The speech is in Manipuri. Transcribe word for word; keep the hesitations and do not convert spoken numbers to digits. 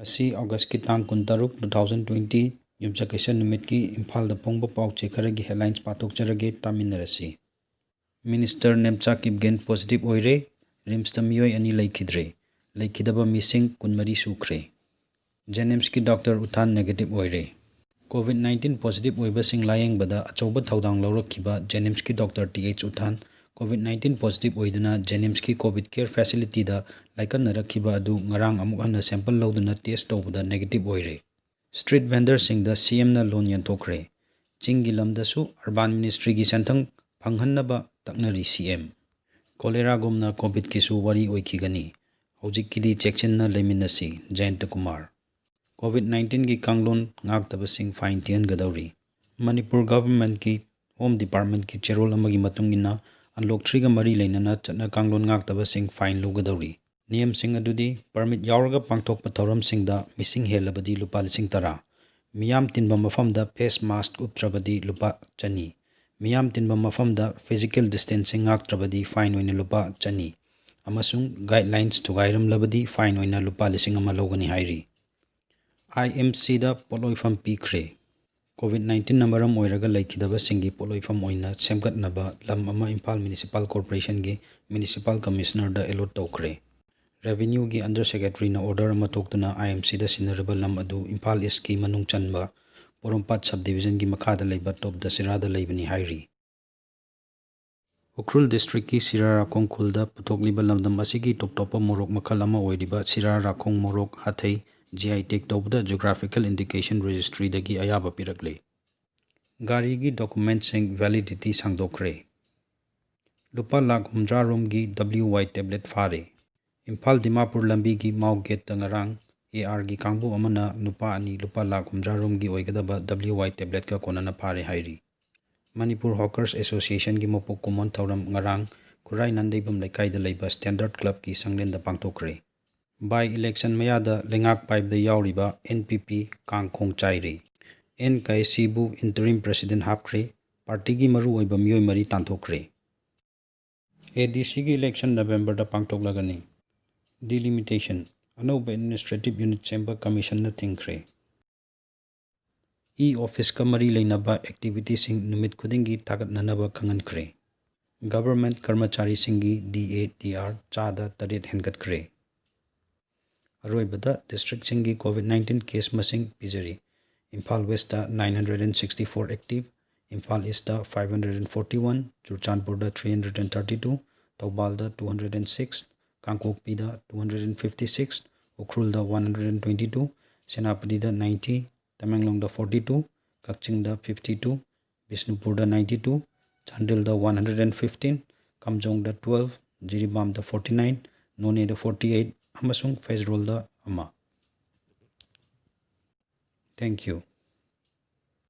ꯉꯁꯤ Augustꯀꯤ ꯇꯥꯡ ꯀꯨꯟꯇꯔꯨꯛ, two thousand twenty, ꯌꯨꯝꯁꯀꯩꯁ ꯅꯨꯃꯤꯠꯀꯤ ꯏꯝꯐꯥꯜꯗ ꯐꯣꯡꯕ ꯄꯥꯎ ꯆꯦ ꯈꯔꯒꯤ headlines ꯄꯥꯊꯣꯛꯆꯔꯒꯦ, ꯇꯥꯃꯤꯟꯅꯔꯁꯤ꯫ Minister Nemcha Kipgen positive ꯑꯣꯏꯔꯦ, RIMSꯇ ꯃꯤꯑꯣꯏ ꯑꯅꯤ ꯂꯩꯈꯤꯗ꯭ꯔꯦ, ꯂꯩꯈꯤꯗꯕ ꯃꯤꯁꯤꯡ ꯀꯨꯟꯃꯔꯤ ꯁꯨꯈ꯭ꯔꯦ꯫ JNIMSꯀꯤ Doctor Uthan negative ꯑꯣꯏꯔꯦ꯫ COVID nineteen positive ꯑꯣꯏꯕꯁꯤꯡ ꯂꯥꯌꯦꯡꯕꯗ ꯑꯆꯧꯕ ꯊꯧꯗꯥꯡ ꯂꯧꯔꯛꯈꯤꯕ JNIMSꯀꯤ Doctor T H Uthan COVID nineteen positive ꯑꯣꯏꯗꯨꯅ JNIMSꯀꯤ COVID care facilityꯗ ꯂꯥꯏꯀꯠꯅꯔꯛꯈꯤꯕ ꯑꯗꯨ ꯉꯔꯥꯡ ꯑꯃꯨꯛ ꯍꯟꯅ sample ꯂꯧꯗꯨꯅ test ꯇꯧꯕꯗ negative ꯑꯣꯏꯔꯦ꯫ Street vendorꯁꯤꯡꯗ CMꯅ loan ꯌꯦꯟꯊꯣꯛꯈ꯭ꯔꯦ꯫ ꯆꯤꯡꯒꯤ ꯂꯝꯗꯁꯨ urban ministryꯒꯤ ꯁꯦꯟꯊꯪ ꯐꯪꯍꯟꯅꯕ ꯇꯛꯅꯔꯤ CM꯫ Choleraꯒꯨꯝꯅ COVIDꯀꯤꯁꯨ ꯋꯥꯔꯤ ꯑꯣꯏꯈꯤꯒꯅꯤ꯫ ꯍꯧꯖꯤꯛꯀꯤꯗꯤ ꯆꯦꯛꯁꯤꯟꯅ ꯂꯩꯃꯤꯟꯅꯁꯤ꯫ ꯖꯌꯟꯇ ꯀꯨꯃꯥꯔ꯫ COVID nineteenꯒꯤ ꯀꯥꯡꯂꯣꯟ ꯉꯥꯛꯇꯕꯁꯤꯡ fine ꯊꯤꯍꯟꯒꯗꯧꯔꯤ꯫ ꯃꯅꯤꯄꯨꯔ governmentꯀꯤ Home Departmentꯀꯤ ꯆꯦꯔꯣꯜ ꯑꯃꯒꯤ ꯃꯇꯨꯡ ꯏꯟꯅ, unlock threeꯒ ꯃꯔꯤ ꯂꯩꯅꯅ ꯆꯠꯅ ꯀꯥꯡꯂꯣꯟ ꯉꯥꯛꯇꯕꯁꯤꯡ fine ꯂꯧꯒꯗꯧꯔꯤ꯫ ꯅꯤꯌꯝꯁꯤꯡ ꯑꯗꯨꯗꯤ: permit ꯌꯥꯎꯔꯒ ꯄꯥꯡꯊꯣꯛꯄ ꯊꯧꯔꯝꯁꯤꯡꯗ ꯃꯤꯁꯤꯡ ꯍꯦꯜꯂꯕꯗꯤ ꯂꯨꯄꯥ ꯂꯤꯁꯤꯡ ꯇꯔꯥ, ꯃꯤꯌꯥꯝ ꯇꯤꯟꯕ ꯃꯐꯝꯗ face mask ꯎꯞꯇ꯭ꯔꯕꯗꯤ ꯂꯨꯄꯥ ꯆꯅꯤ, ꯃꯤꯌꯥꯝ ꯇꯤꯟꯕ ꯃꯐꯝꯗ physical distancing ꯉꯥꯛꯇ꯭ꯔꯕꯗꯤ fine ꯑꯣꯏꯅ ꯂꯨꯄꯥ ꯆꯅꯤ ꯑꯃꯁꯨꯡ guidelines ꯊꯨꯒꯥꯏꯔꯝꯂꯕꯗꯤ fine ꯑꯣꯏꯅ ꯂꯨꯄꯥ ꯂꯤꯁꯤꯡ ꯑꯃ ꯂꯧꯒꯅꯤ ꯍꯥꯏꯔꯤ꯫ IMCꯗ ꯄꯣꯠꯂꯣꯏꯐꯝ ꯄꯤꯈ꯭ꯔꯦ꯫ COVID nineteenꯅ ꯃꯔꯝ ꯑꯣꯏꯔꯒ ꯂꯩꯈꯤꯗꯕꯁꯤꯡꯒꯤ ꯄꯣꯠꯂꯣꯏꯐꯝ ꯑꯣꯏꯅ ꯁꯦꯝꯒꯠꯅꯕ ꯂꯝ ꯑꯃ ꯏꯝꯐꯥꯜ Municipal Corporationꯒꯤ Municipal Commissionerꯗ allot ꯇꯧꯈ꯭ꯔꯦ꯫ Revenueꯒꯤ Under Secretaryꯅ order ꯑꯃ ꯊꯣꯛꯇꯨꯅ IMCꯗ ꯁꯤꯟꯅꯔꯕ ꯂꯝ ꯑꯗꯨ ꯏꯝꯐꯥꯜ Eastꯀꯤ ꯃꯅꯨꯡ ꯆꯟꯕ ꯄꯣꯔꯣꯝꯄꯥꯠ Subdivisionꯒꯤ ꯃꯈꯥꯗ ꯂꯩꯕ ꯇꯣꯞ ꯗꯁꯤꯔꯥꯗ ꯂꯩꯕꯅꯤ ꯍꯥꯏꯔꯤ꯫ ꯎꯈ꯭ꯔꯨꯜ districtꯀꯤ ꯁꯤꯔꯥꯔꯥꯈꯣꯡ ꯈꯨꯜꯗ ꯄꯨꯊꯣꯛꯂꯤꯕ ꯂꯝꯗꯝ ꯑꯁꯤꯒꯤ top ꯇꯣꯞꯄ ꯃꯣꯔꯣꯛ ꯃꯈꯜ ꯑꯃ ꯑꯣꯏꯔꯤꯕ ꯁꯤꯔꯥꯔꯥꯈꯣꯡ ꯃꯣꯔꯣꯛ ꯍꯥꯊꯩ G I tag ꯇꯧꯕꯗ Geographical Indication Registryꯗꯒꯤ ꯑꯌꯥꯕ ꯄꯤꯔꯛꯂꯦ꯫ ꯒꯥꯔꯤꯒꯤ documentꯁꯤꯡ validity ꯁꯥꯡꯗꯣꯛꯈ꯭ꯔꯦ꯫ ꯂꯨꯄꯥ ꯂꯥꯈ ꯍꯨꯝꯗ꯭ꯔꯥ ꯔꯣꯝꯒꯤ W Y tablet ꯐꯥꯔꯦ꯫ ꯏꯝꯐꯥꯜ ꯗꯤꯃꯥꯄꯨꯔ ꯂꯝꯕꯤꯒꯤ ꯃꯥꯎ gateꯇ ꯉꯔꯥꯡ ARꯒꯤ ꯀꯥꯡꯕꯨ ꯑꯃꯅ ꯅꯨꯄꯥ ꯑꯅꯤ ꯂꯨꯄꯥ ꯂꯥꯈ ꯍꯨꯝꯗ꯭ꯔꯥ ꯔꯣꯝꯒꯤ ꯑꯣꯏꯒꯗꯕ W Y tabletꯀ ꯀꯣꯟꯅꯅ ꯐꯥꯔꯦ ꯍꯥꯏꯔꯤ꯫ ꯃꯅꯤꯄꯨꯔ Hawkers Associationꯒꯤ ꯃꯄꯣꯛ ꯀꯨꯝꯑꯣꯟ ꯊꯧꯔꯝ ꯉꯔꯥꯡ ꯈꯨꯔꯥꯏ ꯅꯥꯟꯗꯩꯕꯝ ꯂꯩꯀꯥꯏꯗ ꯂꯩꯕ Standard Clubꯀꯤ ꯁꯪꯂꯦꯟꯗ ꯄꯥꯡꯊꯣꯛꯈ꯭ꯔꯦ꯫ By election ꯃꯌꯥꯗ ꯂꯩꯉꯥꯛ ꯄꯥꯏꯕꯗ ꯌꯥꯎꯔꯤꯕ NPP ꯀꯥꯡꯈꯣꯡ ꯆꯥꯏꯔꯦ꯫ NKSCꯕꯨ interim president ꯍꯥꯞꯈ꯭ꯔꯦ꯫ Partyꯒꯤ ꯃꯔꯨꯑꯣꯏꯕ ꯃꯤꯑꯣꯏ ꯃꯔꯤ ꯇꯥꯟꯊꯣꯛꯈ꯭ꯔꯦ꯫ ADCꯒꯤ election Novemberꯗ ꯄꯥꯡꯊꯣꯛꯂꯒꯅꯤ꯫ Delimitation: ꯑꯅꯧꯕ ꯑꯦꯗꯃꯤꯅꯤꯁꯇ꯭ꯔꯦꯇꯤꯚ ꯌꯨꯅꯤꯠ ꯁꯦꯝꯕ ꯀꯃꯤꯁꯟꯅ ꯊꯤꯡꯈ꯭ꯔꯦ꯫ ꯏ ꯑꯣꯐꯤꯁꯀ ꯃꯔꯤ ꯂꯩꯅꯕ ꯑꯦꯛꯇꯤꯚꯤꯇꯤꯁꯤꯡ ꯅꯨꯃꯤꯠ ꯈꯨꯗꯤꯡꯒꯤ ꯊꯥꯒꯠꯅꯅꯕ ꯈꯪꯍꯟꯈ꯭ꯔꯦ꯫ ꯒꯚꯔꯟꯃꯦꯟꯠ ꯀꯔꯃꯆꯥꯔꯤꯁꯤꯡꯒꯤ ꯗꯤ ꯑꯦ ꯗꯤ ꯑꯥꯔ ꯆꯥꯗ ꯇꯔꯦꯠ ꯍꯦꯟꯒꯠꯈ꯭ꯔꯦ꯫ ꯑꯔꯣꯏꯕꯗ ꯗꯤꯁꯇ꯭ꯔꯤꯛꯁꯤꯡꯒꯤ ꯀꯣꯚꯤꯗ ꯅꯥꯏꯟꯇꯤꯟ ꯀꯦꯁ ꯃꯁꯤꯡ ꯄꯤꯖꯔꯤ꯫ Imphal west nine hundred and sixty four active, Imphal east five hundred and forty one, ꯆꯨꯔꯆꯥꯟꯄꯨꯔꯗ three hundred and thirty two, ꯊꯧꯕꯥꯜꯗ two hundred and six, ꯀꯥꯡꯄꯣꯛꯄꯤꯗ two hundred and fifty six, ꯎꯈ꯭ꯔꯨꯜꯗ one hundred and twenty two, ꯁꯦꯅꯥꯄꯇꯤꯗ ninety, ꯇꯃꯦꯡꯂꯣꯡꯗ forty two, ꯀꯛꯆꯤꯡꯗ fifty two, ꯕꯤꯁꯅꯨꯄꯨꯔꯗ ninety two, ꯆꯥꯟꯗꯦꯜꯗ one hundred and fifteen, ꯀꯥꯝꯖꯣꯡꯗ twelve, ꯖꯤꯔꯤꯕꯥꯝꯗ forty nine, ꯅꯣꯅꯦꯗ forty eight ꯑꯃꯁꯨꯡ ꯐꯦꯖꯔꯣꯜꯗ ꯑꯃ꯫ Thank you.